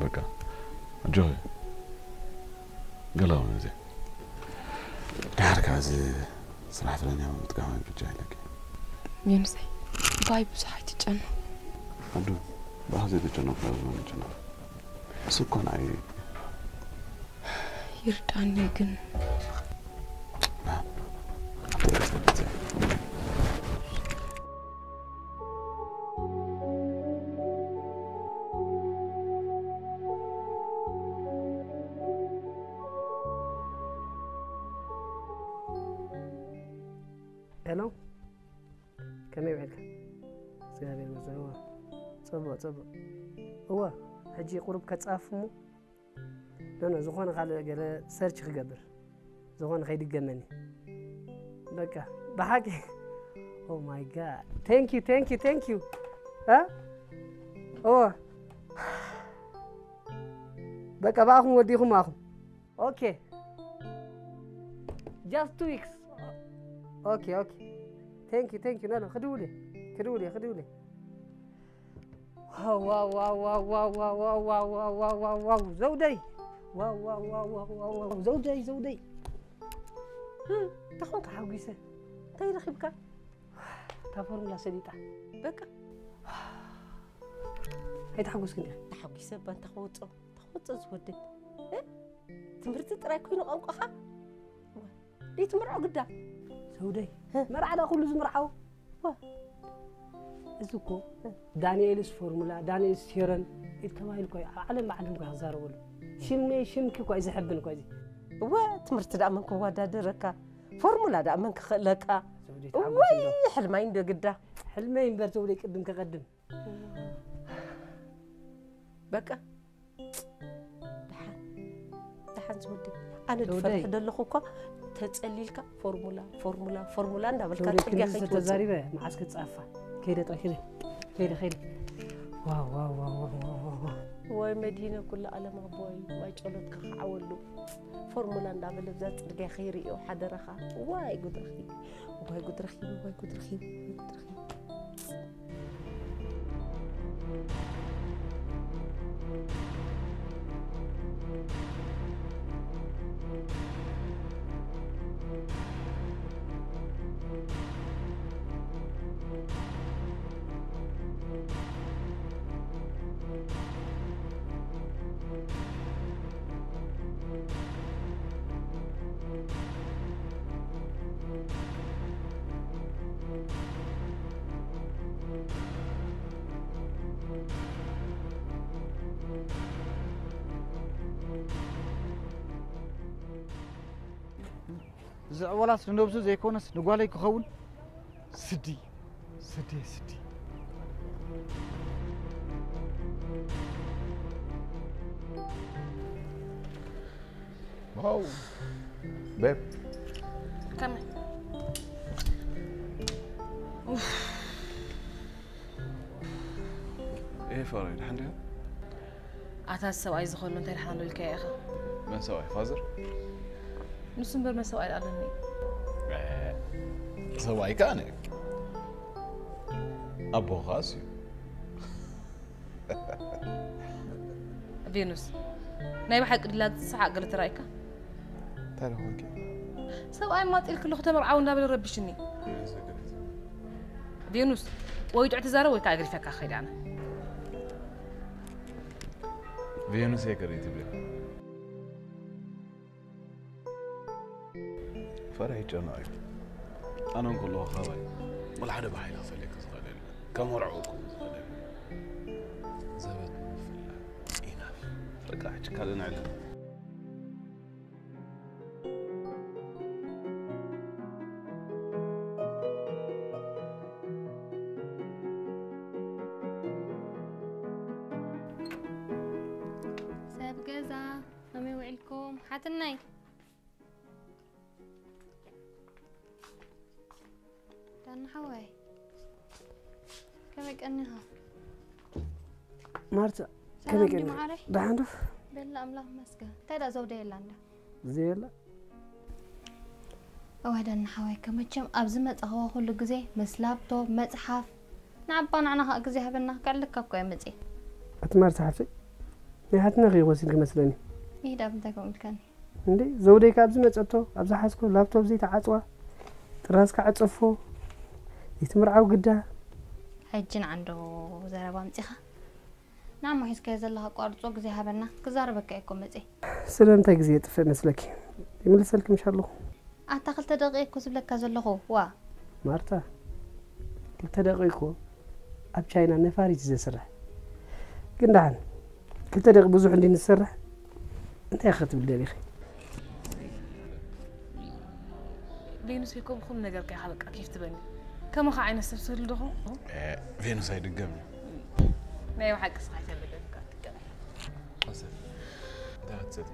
በቃ ኣጆኺ ገላውን እዚ ድሓር ካብዚ ስራሕ ፍለኛ ምጥቃም ብቻ ኢለኪ። ዮንሰይ፣ ባይ ብዙሕ ኣይትጨነቕ። ኣዱ ብኣኻ ዘይተጨነቕ ካብ ዝመን ጨነቕ እሱ እኮ ንዓይ ይርዳኒ ግን ሄሎ፣ ከመይ ውዒልካ? እግዚኣብሔር ይመስገን። እወ፣ ጽቡቕ፣ ጽቡቕ። እወ፣ ሕጂ ቁሩብ ከጻፍፍ እሞ፣ ኖ፣ ኖ፣ ዝኾነ ካልእ ገለ ሰርች ክገብር፣ ዝኾነ ከይድገመኒ። በቃ፣ ብሓቂ። Oh my God. Thank you, thank you, thank you. እ? እወ። በቃ፣ ብኣኹም ወዲኹም ኣኹም። Okay. Just two weeks. Okay, okay. Thank you, thank you. No, no, ክድውል እየ። ክድውል እየ፣ ክድውል እየ። ዋው፣ ዋው፣ ዋው፣ ዋው፣ ዋው፣ ዋው፣ ዋው፣ ዋው፣ ዋው፣ ዋው፣ ዋው፣ ዘውደይ። ዋው፣ ዋው፣ ዋው፣ ዋው፣ ዋው፣ ዋው፣ ዘውደይ፣ ዘውደይ። እ፣ እንታይ ኾንካ ሓጒሰ? እንታይ ረኺብካ? እታ ፎርሙላ ሰሊጣ። በቃ። ኣይተሓጎስክን ዲኻ? ተሓጒሰ እባ እንተ ክወጾ፣ እንተ ክወጾ ዝወደይ። እ? ትምህርቲ ጥራይ ኮይኑ ቋንቋኻ? ዋ፣ ደይትምርዖ ግዳ። ሰውደይ፣ እ? መርዓ ዳ ኩሉ ዝምርዓው? ዋ። እዚ እኮ እ? ዳንኤልስ ፎርሙላ፣ ዳንኤልስ ቴረም ኢድ ተባሂሉ እኮ እዩ። ኣብ ዓለም ብዓለም እኮ እዩ ክዛረበሉ። ሽመይ ሽምኪ እኮ እዩ ዝሕብን እኮ እዚ። እወ፣ ትምህርቲ ደኣ መን ክወዳደረካ? ፎርሙላ ደኣ መን ክኽእለካ? ሰውደይ፣ እወይ፣ ተሓጎስ እንዶ። ሕልማይ እንዶ ግዳ። ሕልመይ እምበር ሰውደይ ቅድም ከቐድም። በቃ ደሓን ደሓን ዝወደይ ኣነ ተወደይ። ድፈርሕ ደለኹ እኳ ተጸሊልካ ፎርሙላ ፎርሙላ ፎርሙላ እንዳበልካ ተወደይ ጽርግያ ክንዲ ከይትወጽእ። ተዛሪበ መዓስ ክጻፋ ከይደ ጥራይ ከይደ ከይደ ከይደ ዋው ዋው ዋው ዋው ዋው ዋው ዋው። ወይ መድሂነ ኩሉ ዓለም ኣቦይ ማይ ጸሎትካ ክዓወሉ ፎርሙላ እንዳበለ ብዛ ጽርግያ ከይርእዮ ሓደራኻ። ዋይ ጉድ ረኺቡ ዋይ ጉድ ረኺቡ ዋይ ጉድ ረኺቡ ዋይ ጉድ ረኺቡ። እዚ ዕወላስ ንነብሱ ዘይኮነስ ንጓለይ ክኸውን ስዲ ስዲ ስዲ ዋው ቤብ ከመይ ኤፋ ራይ ድሓን ዲኻ? ኣታ ሰብኣይ ዝኸሎ እንታይ ደሓን ኢልካዮ ኢኻ? መን ሰብኣይ ፋዘር? ንሱ እምበር መን ሰብኣይ ኣለኒ? ሰብኣይ ከኣ ኣነ ኣቦኻስ እዩ። ቬኑስ ናይ ብሓቂ ድላ ዝሰሓቅ ገለ ተራእይካ? እንታይ ደኾንኪ? ሰብኣይ ማጢል ክልኹ ተመርዓው እንዳበለ ረብሽኒ። ቬኑስ ወይ ጥዕ ትዛረብ ወይ ከዓ ገሪፈካ ክኸይድ ኣነ። ቬኑስ የቅሪ ትብል ፈርሒ ጨንቕ እዩ። ኣነ እንከለኹ ካባይ ወላ ሓደ ብሓይሊ ክፈልየካ ዝኽእል የለን። ከም ወርዑ ክኸውን ዝኽእል የለን። ዘበት ንምፍላይ ኢናፍ በቃ ሕጂ ካልእ ንዕልል። ሰብ ገዛ ከመይ ውዒልኩም ሓትነይ? ዳና ሓወይ ከመይ ቀኒኻ? ማርታ ከመይ ቀኒ? ማዓረይ ደሓን ዶ? በላ ኣምላኽ መስገን እንታይ ዳ ዘውደ የላ እንዳ ዘየላ እዋይ ዳና ሓወይ ከመቸም ኣብዚ መጻኸዎ ኩሉ ግዜ ምስ ላፕቶፕ መጽሓፍ ንዓባ ንዓና ከዓ ግዜ ሃበና ከዕልካ እኮ እየ መጽየ እቲ ማርታ ሓፍተይ ይሃትና ከይወሲድ ክመስለኒ። ይሄድ ኣብ እንታይ ከምኡ ኢልካኒ? እንዴ ዘውደይ ካብዚ መጸቶ ኣብዛ ሓዝኮ ላፕቶፕ ዘይተዓጽዋ ጥራዝካ ዕጸፎ ዘይትምርዓው ግዳ። ሕጂ ንዓንዶ ዘረባ ኣምጺኻ? ንዓሞ ሒዝካዮ ዘለኻ ኣቋርጾ ግዜ ሃበና። ክዛረበካ እየ እኮ መጽየ። ስለምንታይ ግዜ የጥፍእ መስለኪ? ይምልሰልኪ ምሽ ኣለኹ። ኣታ ክልተ ደቂቅ እኮ ዝብለካ ዘለኹ ዋ። ማርታ ክልተ ደቂቅ እኮ ኣብ ቻይና ነፋሪት እዩ ዘስርሕ። ግን ደሓን ክልተ ደቂቅ ብዙሕ እንዲ ንሰርሕ እንታይ ክትብል ደሊኺ? ቬኑስ እኮ ብኹሉ ነገር ከይካ በቃ ኬፍ ትበኒ። ከማኻ ዓይነት ሰብ ስህሉ ዶኹም? ቬኑስ ኣይድገም እዩ። ናይ ብሓቂ ስኻ ኣይተበገካ ትቀበል። ኣሰብ እንታይ ክትሰቲ?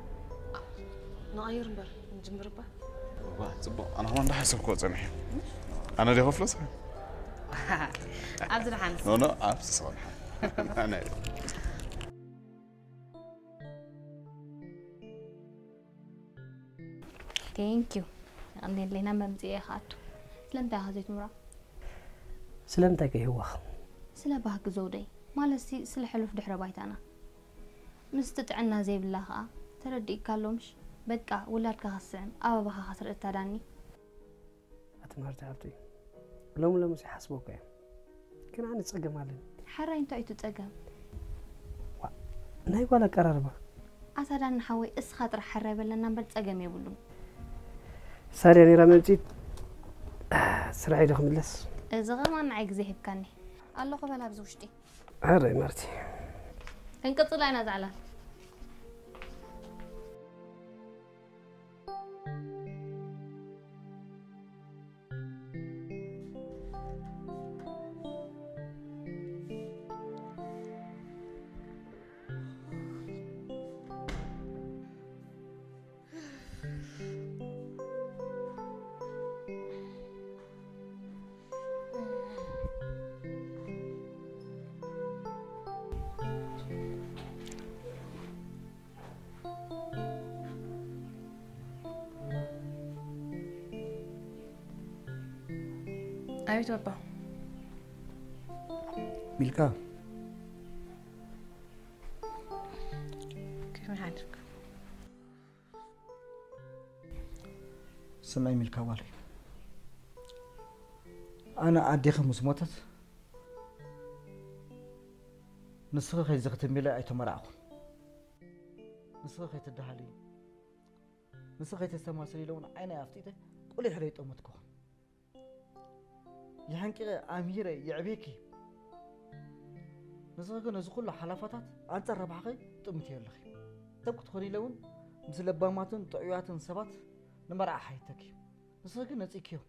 ንቐይር እምበር ንጅምር እባ። እዋ ጽቡቕ ኣነ ከማን እንዳሓሰብክዎ ጸኒሐ። ኣነ ዲ ከፍሎ ሰ? ኣብዚ ደሓን ኖ ኖ ኣብዚ ሰው ደሓን። ኣነ Thank you። የቐንየለይ ናብ መምጽኤ ክኣቱ። ስለምንታይ ኢኻ ዘይትምሮ? ስለምንታይ ከይህዋኽ? ስለ ባህጊ ዘውደይ ማለትሲ ስለ ሕሉፍ ድሕረ ባይታና። ምስቲ ጥዕና ዘይብላ ኸኣ ተረዲእካ ኣሎ ምሽ? በቃ ውላድካ ከስዕም ኣበባኻ ከስርእ እታ ዳኒ። ኣቲ ማርቲ ሓብተይ ሎሚ ሎሚ ይሓስበካ እየ። ግን ኣነ ጸገም ኣለኒ። ሓራይ እንታይ እዩ እቲ ጸገም? ናይ ጓል ኣቀራርባ። ኣታ ዳኒ ሓወይ እስኻ ጥራሕ ሓራይ በለና እምበር ጸገም የብሉን። ሳርያ ነይራ መምጺት ስራሕ ኢለ ክምለስ። እዚ ኸማን ንዓይ ግዜ ሂብካኒ። ኣለኹ በል ኣብዚ ውሽጢ። ሓራይ ማርቲ። ክንቅጽላ ኢና ዛዕላ። ኣቤት ባባ። ሚልካ ከመይ ሓድርካ? ስምዒ ሚልካ ጓለይ፣ ኣነ ኣዴኺ ምስ ሞተት ንስኺ ከይዘኽትም ኢለ ኣይተመራዕኹን። ንስኺ ከይትደሃሊ ንስኺ ከይተስተማስሊ ኢለ እውን ዓይነይ ኣፍጢጠ ቁሊሕ ኢለ ኣይጠመትኩኹን። ይሓንቂቐ ኣምሂረ የዕብየኪ። ንስኺ ግን ነዚ ኩሉ ሓላፋታት ኣንጻር ረብሓኺ ትጥምትዮ ኣለኺ። ሰብ ክትኾኒ ኢለ እውን ምስ ለባማትን ጥዑያትን ሰባት ንመርዓ ሓቲተኪ። ንስኺ ግን ነጺግክዮ።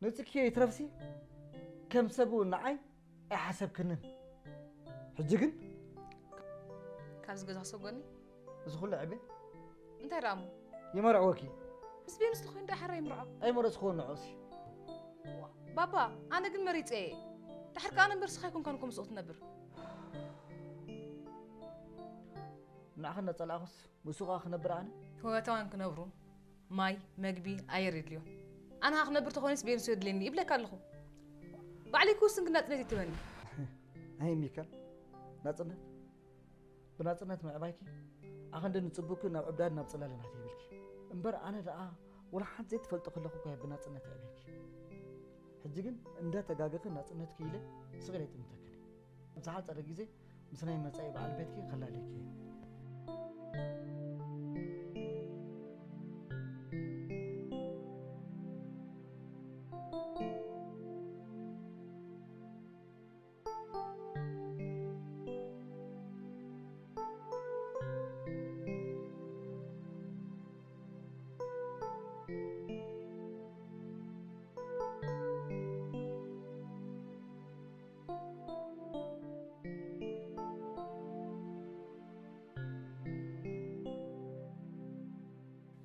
ነጺግክዮ ይትረፍሲ ከም ሰብ እውን ንዓይ ኣይሓሰብክንን። ሕጂ ግን ካብዚ ገዛ ሰጎኒ እዚ ኩሉ ዕቤ እንታይ ደኣ እሞ ይመርዕወኪ። ምስ ቤንስ ተኾይኑ ደኣ ሓራ ይምርዖ። ኣይመረጽክዎን ንዕኡሲ። ባባ ኣነ ግን መሪጸ እየ። ድሕር ከኣ ነንበር ስኻ ኣይኮንካን እኮ ምስኡ ክትነብር። ንዓኺ እናጸላእኹስ ምስኡ ከኣ ክነብር ኣነ? ህወታውያን ክነብሩ ማይ መግቢ ኣየር የድልዮም። ኣነ ከኣ ክነብር ተኾይነስ ቤንስ የድልየኒ ይብለካ ኣለኹ። ባዕለይ ክውስን ግን ናጽነት ይትበኒ። ኣይ ሚካ ናጽነት ብናጽነት ምዕባይኪ ኣኸንደ ንጽቡቅኪ ናብ ዕብዳድ ናብ ጽላለ ናት ይብልኪ እምበር ኣነ ደኣ ወላ ሓንቲ ዘይትፈልጦ ከለኹ እኮ እየ ብናጽነት የዕብየኪ። ሕጂ ግን እንዳተጋገኺ ናጽነትኪ ኢለ ስቕ ኢለ ይጥምተክን እየ። ኣብ ዝሓጸረ ግዜ ምስ ናይ መጻኢ በዓል ቤትኪ ከላልየኪ እየ።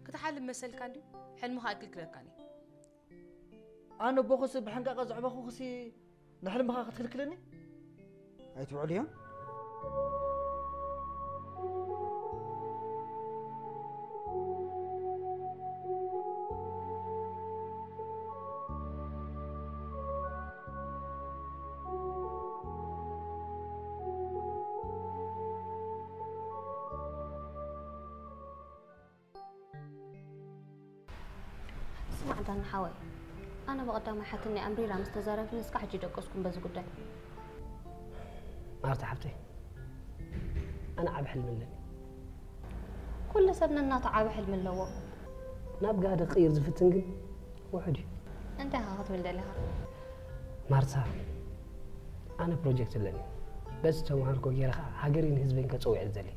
ክትሓልም መሰልካ እንድዩ፣ ሕልምኻ ኣይክልክለካን እዩ። ኣነ ቦኸሲ ብሕንቃቐ ዘዕበኹኽሲ ንሕልምኻ ክትክልክለኒ? ኣይትውዕል እዮም። ስማዕ ዳኒ ሓወይ፣ ኣነ ብቐዳማይ ሓትኒ ኣምሪራ ምስ ተዛረብትኒ እስካዕ ሕጂ ደቀስኩም በዚ ጉዳይ። ማርታ ሓብተይ፣ ኣነ ዓብ ሕልሚ ኣለኒ። ኩሉ ሰብ ነናቱ ዓቢ ሕልሚ ኣለዎ። ናብ ጋህዲ ክቕይር ዝፍትን ግን ውሑድ እዩ። እንታይ ኢኻ ክትብል ደሊኻ? ማርታ፣ ኣነ ፕሮጀክት ኣለኒ። በዚ ተምሃርኮ ገይረ ኸዓ ሃገረይን ህዝበይን ከጸውዕ ዝደሊ።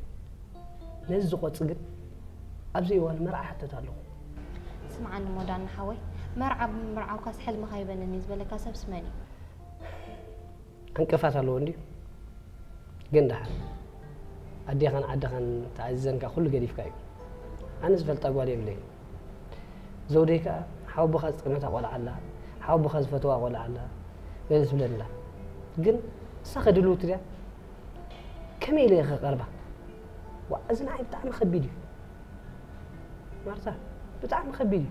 ነዚ ዝቆጽ ግን ኣብዚ እዋን መርዓ ሓተት ኣለኹ። ስምዓኒ እሞ ዳኒ ሓወይ፣ መርዓ ብምምርዓውካስ ሕልምኻ ይበንን እዩ ዝበለካ ሰብስ መን እዩ? ዕንቅፋት ኣለዎ እንድዩ። ግን ደሓን ኣዴኻን ዓድኻን ተኣዚዘንካ ኩሉ ገዲፍካ እዩ። ኣነ ዝፈልጣ ጓል የብለይን። ዘውደይ ከኣ ሓወቦኻ ዝጠመታ ቆልዓ ኣላ፣ ሓወቦኻ ዝፈትዋ ቆልዓ ኣላ ገለ ትብለኒ ኣላ። ግን ንሳ ከድልውቲ ድያ? ከመይ ኢለ እየ ክቐርባ? ዋእ፣ እዚ ንዓይ ብጣዕሚ ከቢድ እዩ ማርታ፣ ብጣዕሚ ከቢድ እዩ።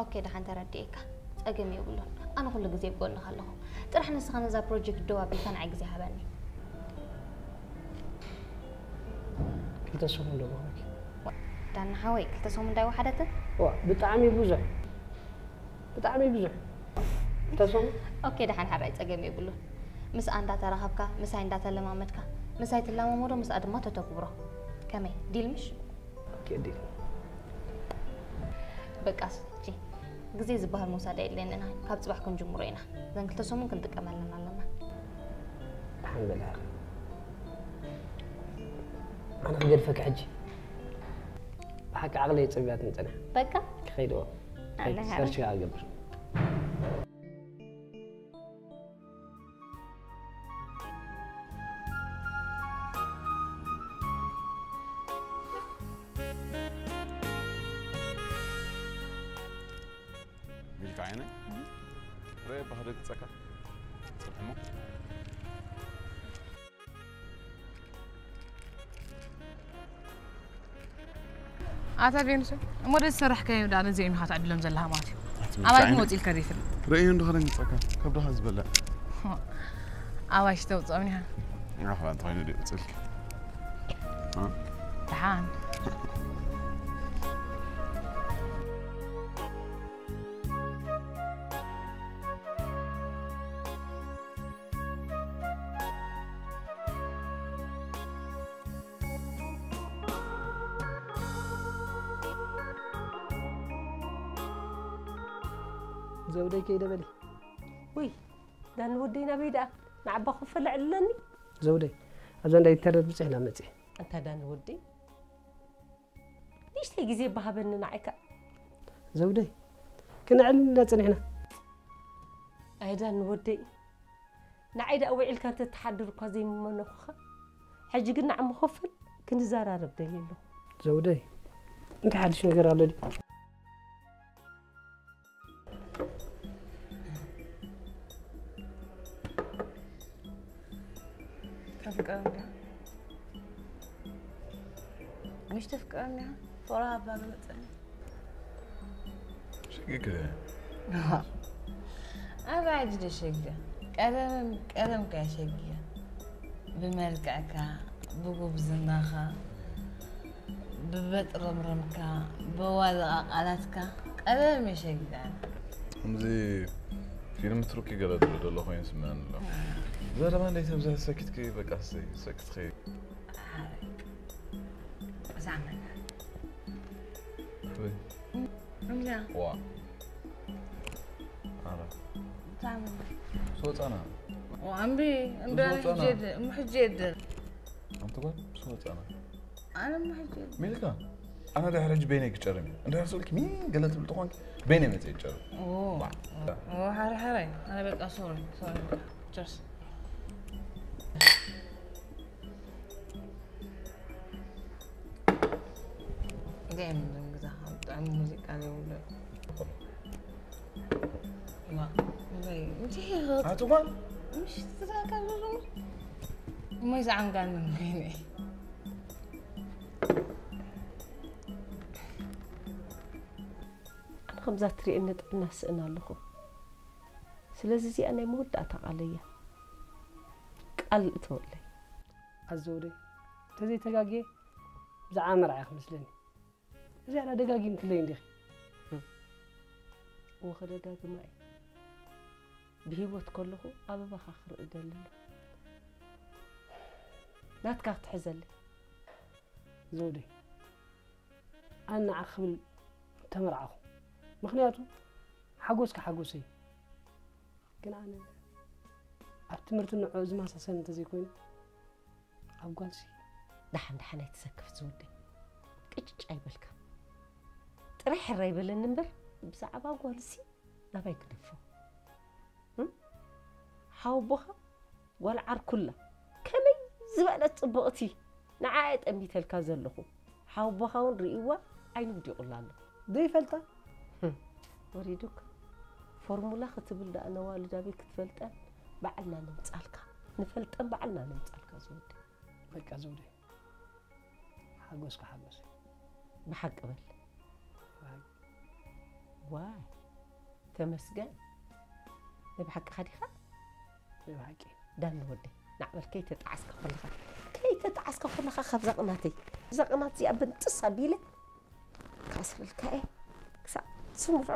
ኦኬ፣ ደሓን ተረዲኤካ፣ ጸገም የብሉን። ኣነ ኩሉ ግዜ ኣብ ጎንኻ ኣለኹ። ጥራሕ ንስኻ ነዛ ፕሮጀክት ደው ኣቢልካ ንዓይ ግዜ ሃበኒ። ክልተ ሰሙን ዶ ምሃበኪ? ዳኒ ሓወይ፣ ክልተ ሰሙን እንዳይወሓደትን? ዋ፣ ብጣዕሚ ብዙሕ፣ ብጣዕሚ ብዙሕ። ክልተ ሰሙን? ኦኬ፣ ደሓን ሓራይ፣ ጸገም የብሉን። ምስኣ እንዳተራኸብካ፣ ምሳይ እንዳተለማመድካ፣ ምሳይ ትለማመዶ፣ ምስኣ ድማ ተተግብሮ። ከመይ? ዲል ምሽ? ኦኬ፣ ዲል። በቃ ስጂ፣ ግዜ ዝበሃል ምውሳድ ኣየድልየንና። ካብ ጽባሕ ክንጅምሮ ኢና። እዘን ክልተ ሰሙን ክንጥቀመለን ኣለና። ደሓን በላ ኢኺ። ኣነ ክገድፈኪ ሕጂ። ብሓቂ ዓቕለይ ጸቢባትኒ ጸኒሓ። በቃ ክኸይድ እዋ። ኣነ ከይድ ሃረ። ሰርች ከኣ እገብር። ሚልካ ዓይነይ፣ ርአ ባህደግጸካ። ጽብሕሞ። ኣታ ቬኑስ፣ እሞ ደስ ዝሰራሕካዮ ደኣ ነዚኦም ኢኻ ትዕድሎም ዘለኻ ማለት እዩ። ኣባይ ግን ወፂልካ ዘይፈልጥ። ርእዩ እንዶ ከደንግጸካ፣ ከብድኻ ዝበልዕ። ኣባይ ሽተውፅኦም ኢኻ። ኣኻ እንተኾይኑ ድዩ ቅጽልኪ? እ? ደሓን። ዘውደይ ከይደ በሊ። ውይ ዳኒ ወደይ ናበይ ደኣ ንዓባ ክፈል ዕልለኒ። ዘውደይ ኣብዛ እንዳ ኢንተርነት ብፅሕና መፅእ። ኣንታ ዳኒ ወደይ ንእሽተይ ግዜ ባሃበኒ ንዓይካ። ዘውደይ ክንዕልል ኢና ፅኒሕና። ኣይ ዳኒ ወደይ ንዓይ ደኣ ውዒልካ እንተትሓድር እኳ ዘይምመነኹኻ። ሕጂ ግን ንዓሞ ክፈል ክንዘራረብ ደልየ ኣለኹ። ዘውደይ እንታይ ሓድሽ ነገር ኣሎ ድዩ? ተፍቅረኒ ዲኻ? ምሽ ተፍቅረኒ ዲኻ? ፍቕሪ ሃባ ዝመጸኒ። ሽግግር። ኣበ ሕጂ ዶ ሸግር? ቀደም ቀደም ከ ሸግር። ብመልክዕካ፣ ብጉብዝናኻ፣ ብበጥረምረምካ፣ በዋዘቓ ቃላትካ ቀደም የሸግር። ከምዚ ፊልም ቱርኪ ገለ ዝብሎ ዘሎ ኮይኑ ይስምዐኒ ኣሎ። ዘረባ እንዴት ተብዝሕ ሰኪትኪ በቃ ሰይ ሰኪትኪ። ዛመና ክበይ እምላ ዋ ኣረ ዛመና ሶ ጻና ወኣምቢ እንዳ ብዙ ወጣና። ሕጀድ ምሕጀድ ኣንተ ጓል ሶ ጻና ኣነ ምሕጀድ ሚልካ ኣነ ድሕሪ ሕጂ በይነይ ክጨርም እዩ እንድሕር ስብልኪ ሚን ገለ ትብል ተኾንኪ በይነይ መፅእ ይጨርም ኦ ኦ ሓረ ሓረ ኣነ በቃ ሶሪ ሶሪ ቸርስ ገም ገዛ ጥዕም ሙዚቃ ዘይብሉ ኣትጓል ምሽ ትዛካ ዙዙ እሞ ይዛዓም ጋር ምን ኮይነ ኣነ ከምዛ ትሪእኒ ጥዕና ስእን ኣለኹ። ስለዚ እዚኣ ናይ መወዳእታ ቃለይ እያ። ቃል እተወለይ። ኣዘውደይ እንተዘይተጋግየ ብዛዕባ መርዓ ክመስለኒ። እዚኣ ደጋጊምክለይ እንዲኺ። እወ ከደጋግማ እየ። ብህይወት ከለኹ ኣበባኻ ክርኢ እደሊ ኣለኹ። ናትካ ክትሕዘለይ። ዘውዴ፣ ኣነ ንዓኺ ክብል ተመርዓኹ። ምኽንያቱ ሓጎስኪ ሓጎሰይ እዩ። ግን ኣነ ኣብ ትምህርቲ ንዕኡ ዝመሳሰል እንተዘይኮይኑ፣ ኣብ ጓልሲ። ደሓን ደሓን ኣይትሰክፍ ዝወደይ። ቅጭጭ ኣይበልካ። ጥራይ ሕራይ በለኒ እምበር፣ ብዛዕባ ጓልሲ ናባይ ግደፎ። እም? ሓወቦኻ ጓል ዓርኩላ ከመይ ዝበለት ጽብቕቲ፣ ንዓኣ እየ ጠሚተልካ ዘለኹ። ሓወቦኻ እውን ርእይዋ፣ ዓይኑ ውዲቑላ ኣሎ። ዘይፈልጣ? ህም፣ ወሪዱካ። ፎርሙላ ክትብል ደኣ ነዋልድ ኣበይ ክትፈልጠን? ባዕልና ነምጻልካ። ንፈልጠን ባዕልና ነምጻልካ ዝወደይ። በቃ ዘውዴ፣ ሓጎስካ ሓጎስ። ብሓቂ በል። ብሓቂ። ዋይ፣ ተመስገን። ናይ ብሓቅኻ ዲኻ? ናይ ብሓቂ። ዳኒ ወደይ፣ ናዕ በል ከይተጣዓስካ ከለኻ፣ ከይተጣዓስካ ከለኻ ካብዛ ቅናተይ፣ እዛ ቅናት እዚኣ ብንጥስ ኣቢለ ክኣስረልካ እየ። ክሳዕ ስሙር።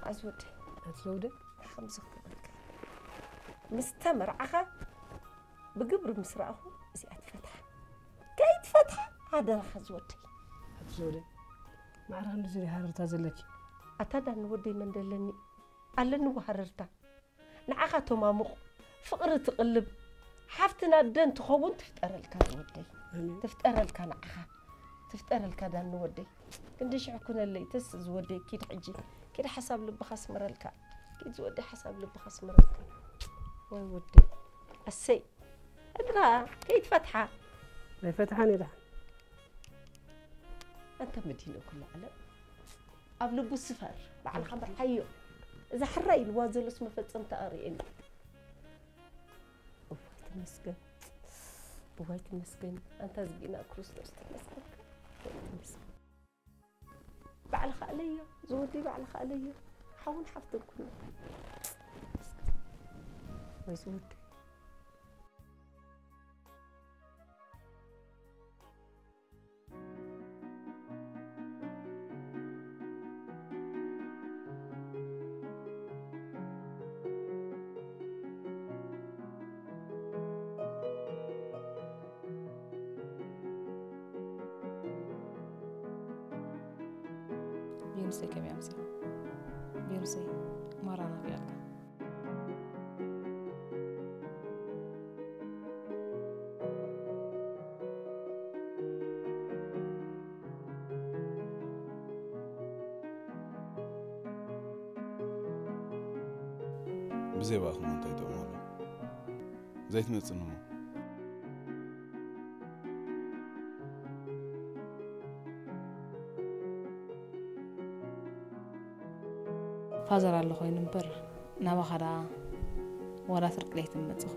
ኣዚ ወደይ። ኣዚ ወደይ። ከምዚ ክብለካ። ምስ ተመርዓኻ ብግብሪ ምስ ረኣኹ እዚኣ ትፈትሓ። ከይትፈትሓ ሓደራኻ ዝወደይ። ኣቲ ዘውደይ፣ ማዕረ ክንድዚ ዲኻ ሃረርታ ዘለኪ? ኣታ ዳኒ ወደይ መን ደለኒ? ኣለኒ ወሃረርታ። ንዓኻ ተማሙቕ፣ ፍቕሪ ትቕልብ፣ ሓፍትና ደን ትኸውን ትፍጠረልካ ዝወደይ። ኣሜን። ትፍጠረልካ ንዓኻ። ትፍጠረልካ ዳኒ ወደይ። ክንዲ ሽሕ ኩነለይ ተስ ዝወደይ ኪድ ሕጂ። ኪድ ሓሳብ ልብኻ ስምረልካ። ኪድ ዝወደይ ሓሳብ ልብኻ ስምረልካ። ወይ ወደይ። ኣሰይ። እግራ ከይትፈትሓ። ኣይፈትሓን ኢላ። ኣንተ መዲነ ኩሉ ዓለም ኣብ ልቡ ስፈር። ባዕልኻ ምርዓዮ። እዛ ሕራይ ኢልዋ ዘሎስ መፈጸምታ ኣርእየኒ። እዋይ ተመስገን። እዋይ ተመስገን። ኣንታ ዝጊና ክርስቶስ ተመስገን። ተመስገን። ባዕልኻ ኣለዮ። ዝወዲ ባዕልኻ ኣለዮ። ሓውን ሓፍትን ኩኑ። ወይ ዝወዲ። ቢዮንሴ ከመይ ኣምሲኻ? ቢዮንሴ ማራ ናፊቓ ኣላ። ብዘይ ብኣኹም እንታይ ጥቕሚ ኣሎ? ዘይትመጽእን እሞ። ፋዘር ኣሎ ኮይኑ እምበር፣ ናባኻ ደኣ ዋላ ፍርቂ ለይቲ ምመጽኹ።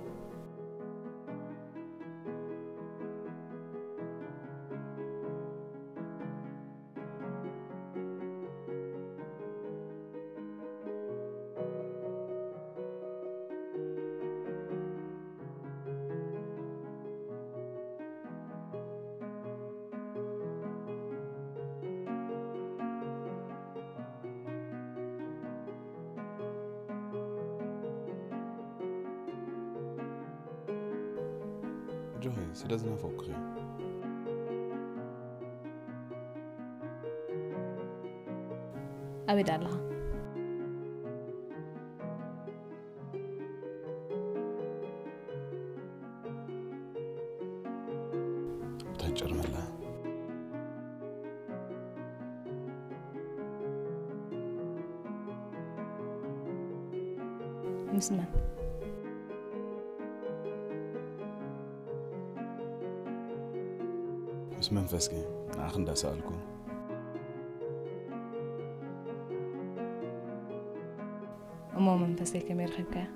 ጆሂ፣ ስለ ዝናፈኩኺ። ኣበይ ደኣ ኣለኻ? እንታይ ጨርመላ? ምስ መን? ምስ መንፈስኪ ንዓኺ እንዳሰኣልኩ። እሞ መንፈሰይ ከመይ ረኺብካያ?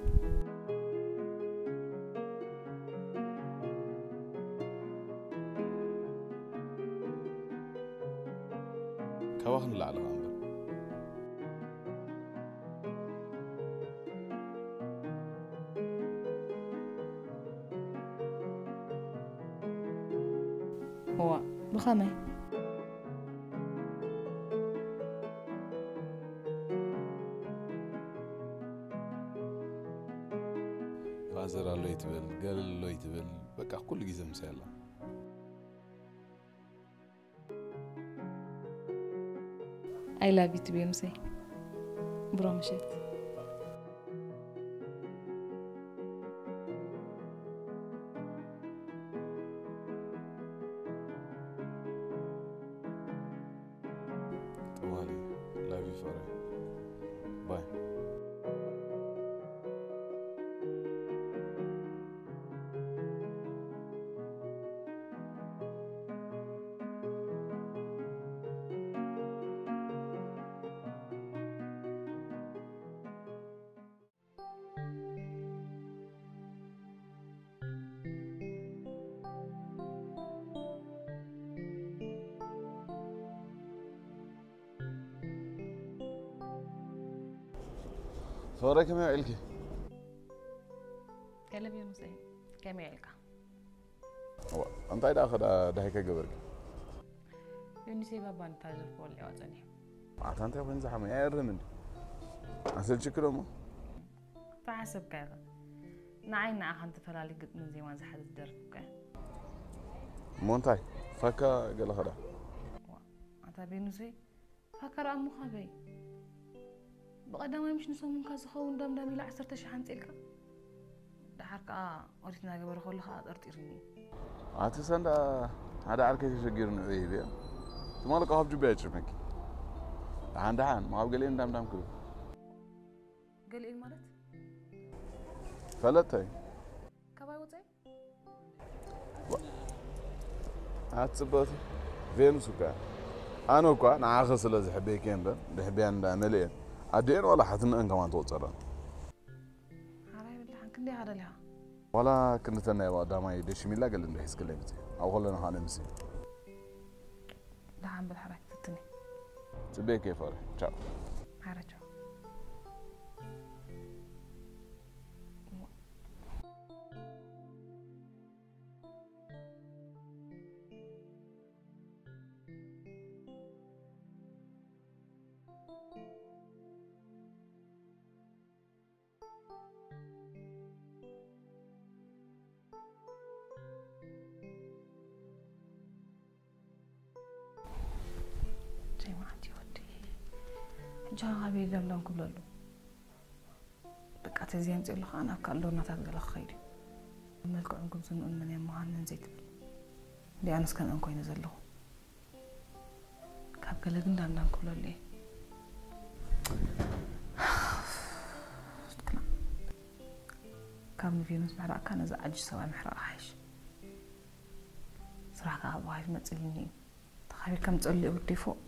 ካባኺ ንላዕሊ ኸኣ እምበር። እዋ፣ ብኸመይ? በቃ ኩሉ ግዜ ምሳይ ኣላ። I love you to be honest. ብሮ ምሸት ጠዋሊ love you ፋረ ባይ። ሶረ ከመይ ውዒልኪ? ገለብ ዮኑሰይ ከመይ ውዒልካ? እዋ፣ እንታይ ደኣ ከዳ ዳሂ ከገበርኪ? ዮኒሰይ ባባ ንታዘብ ክወልዕ ዋጸኒ። ኣታ እንታይ ኮይኑ ዝሓመ? ኣየርም እንዲ? ኣሰልችክ ደሞ? ተሓሰብካ ኢኻ። ንዓይ ንዓኻ ንተፈላለዩ ግጥምን ዜማን ዝሓዘት ደርፊ እኮ እያ። እሞ እንታይ? ፋካ ገለ ከዳ? ዋ፣ ኣታ ቤኑሰይ፣ ፋካ ደኣ እሞ ካበይ? ብቐዳማይ ምሽ ንሰሙንካ ዝኸውን ዳምዳም ኢላ ዓሰርተ ሺሕ ኣምጺእልካ? ደሓር ከኣ ኦዲት እናገበረ ከሎ ከኣ ጠርጢርኒ። ኣቲ ሰንዳ ሓደ ዓርከይ ተሸጊሩ ንዑ ይህብዮ። ትማሊ ካብ ጁባ ይጭርመኪ። ደሓን ደሓን፣ ማብ ገሊኤን ዳምዳም ክብል። ገሊኤን ማለት? ፈለጥታይ? ካባይ ወጻኢ? ኣትጽበቲ ቬኑስ እኮ እያ። ኣነ እኳ ንዓኺ ስለ ዝሕበየኪ እየ እምበር፣ ድሕብያን እንዳ መሊአን ኣዲአን ዋላ ሓትነአን ከማን ትቑጸረን። ሓራይ ብልሓን ክንደይ ኢኻ ደሊኻ? ዋላ ክንድተን ናይ ቀዳማይ ደሽሚላ ገለ እንዶ ሒዝክለይ ምጽእ። ኣብ ከለና ኻነ ምጽእ። ደሓን በል ሓራይ ክትትኒ። ጽበየኪ እየ ፋረ። ቻው። ሓረ ቻው። ሸይማዓት ወዲ ሕጂ ካበይ ደምደም ክብለሉ? በቃ ተዚ ኣምፅእ ኣለኹ ኣነ ኣብ ካልእ ዶርናታት ገለ ክኸይድ እዩ። መልክዑን ጉብዝንኡን መን እያ ምዃን መን ዘይትብል እንዲኣነስ ከምአን ኮይነ ዘለኹ። ካብ ገለ ግን ዳምዳም ክብለሉ እየ። ካብ ንቬኑስ ምሕራቕካ ነዚ ዓጁ ሰብኣይ ምሕራቕ ሓይሽ። ስራሕ ከዓ ብዋሂ መፅልኒ እዩ። ተኻቢርካ ምፀሉ እየ ወዲ ፎእ።